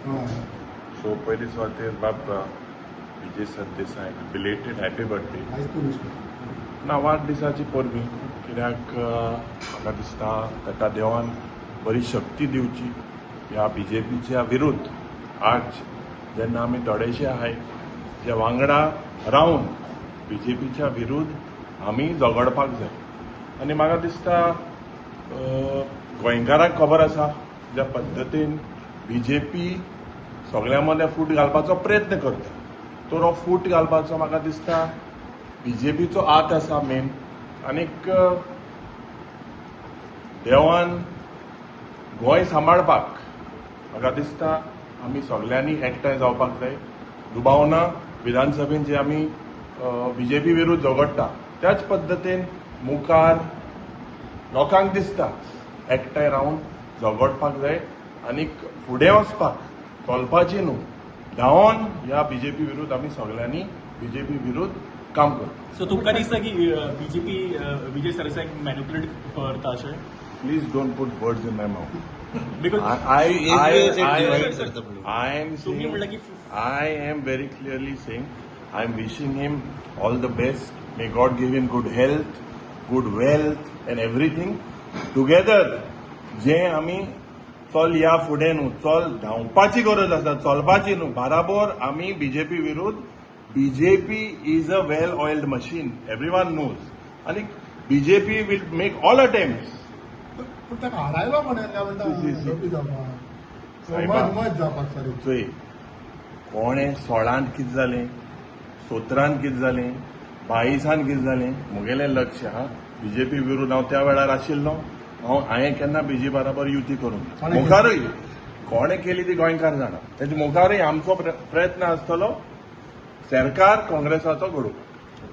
So पयली सुवातेर बाब Vijay Sardesai, belated happy birthday. आयज तूं विश कर. ना, वाडदिसाची परबीं, कित्याक म्हाका दिसता ताका देवान बरी शक्ती दिवची. ह्या बीजेपीच्या विरुद्ध आज जेन्ना आमी थोडेशे आहाय जे वांगडा रावन बीजेपीच्या विरुद्ध आमी झगडपाक जाय. आनी म्हाका दिसता गोंयकारांक खबर आसा, ज्या पद्दतीन बीजेपी सगळ्यां मदें फूट घालपाचो प्रयत्न करता, तर हो फूट घालपाचो म्हाका दिसता बीजेपीचो हात आसा मेन. आनीक देवान गोंय सांबाळपाक म्हाका दिसता आमी सगल्यांनी एकठांय जावपाक जाय. दुबाव ना, विधानसभेन जे आमी बीजेपी विरुद्ध झगडटा, त्याच पद्दतीन मुखार लोकांक दिसता एकठांय रावन झगडपाक जाय आनीक फुडें वचपाक, चलपाची न्हू, धांवन ह्या बीजेपी विरुद्ध आमी सगल्यांनी बीजेपी विरुद्ध काम करता. सो तुमकां दिसता की बीजेपी विजय सरदेसाय मॅन्युपुलेट करता अशें? Please don't put words in my mouth. Because I, divide करता म्हणून. I am तुम्ही saying, म्हणलं की I am very clearly saying, I am wishing him all the best. May God give him good health, good wealth and everything. Together, जे आमी चल या फुडें न्हू, चल धांवपाची गरज आसा, चलपाची न्हू. बाराबोर आमी बीजेपी विरुद्ध. BJP is a well oiled machine, everyone knows, आनी BJP will make all attempt. पूण ताका हारायलो म्हणे काय म्हणटा. C, C, C. लपी जावपाक. साहेबा. मज मज जावपाक, सॉरी. चोय, कोणें 16त कितें जालें, 17त कितें जालें, 22त कितें जालें, म्हगेलें लक्ष आहा बीजेपी विरुद्ध. हांव त्या वेळार आशिल्लो. हांवें केन्ना बीजेपी बराबर युती करूंक ना. कोणें केली? मुखारूय कोणें केली ती गोंयकार जाणा. तेजे मुखारूय आमचो प्रयत्न आसतलो सरकार काँग्रेसाचो घडोवपाक.